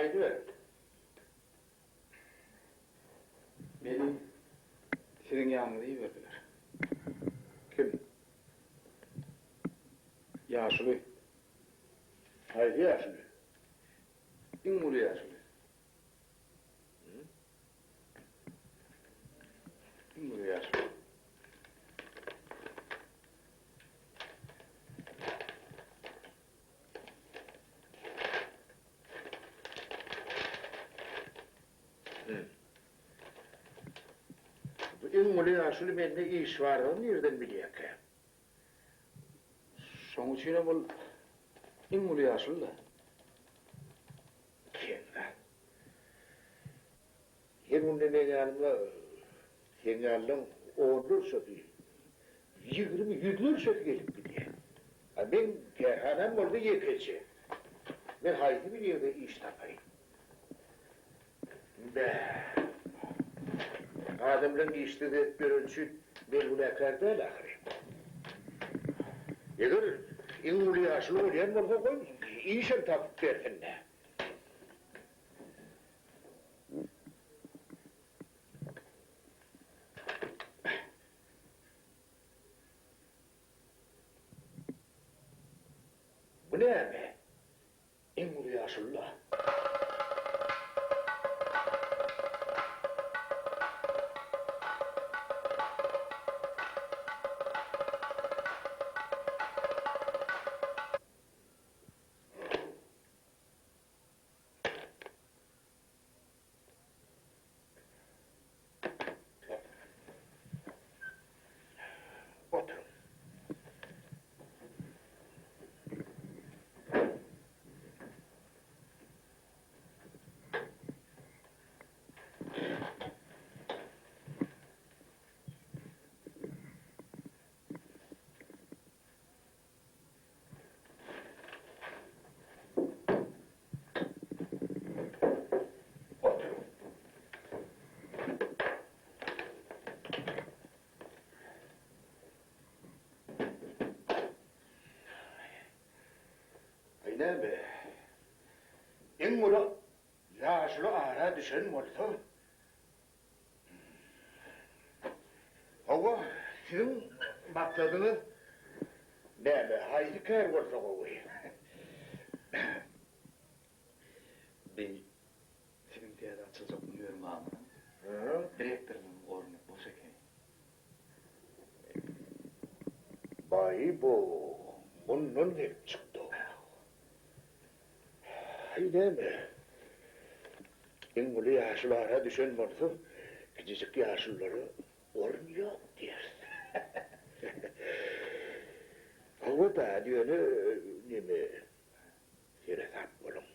Aýdyber. Meni siziň ýanyňyza iberdiler. Kim? Ýaşuly. Haýsy ýaşuly? Iň uly ýaşuly. Iň uly ýaşuly. Bu iň uly ýaşuly mende iş bardygyny nirden bilýärkä? Şoň üçinem ol iň uly ýaşuly-da. Geň zat. Her günde meň ýanyma seň ýalylaň onlarçasy, 20, ýüzlerçesi gelip gidýär. A meň kärhanam bolsa ýekeje. Men haýsy bir ýerde iş tapaýyn? Bä. Adamlaň işsiz gezip ýöreni üçin men günäkär däl ahyry. Eger iň uly ýaşuly bolýan bolsa goý, işem tapyp bersin-dä. Bu näme? Iň uly ýaşuly-la. Oturyň. Oturyň. Aý näme? Iň uly ýaşuly ara düşen bolsa, Hawa, siziň maksadyňyz näme, haýsy kär bolsa gowy? Bi siziň täze açyljak uniwermagyňyzyň direktorynyň orny boş eken. Baý-bo, mundan gelip çykdy. Haý näme? Iň uly ýaşuly ara düşen bolsa, kiçijik ýaşululara orun ýok diýeris. Hawa-da, ýöne neme, seresap boluň.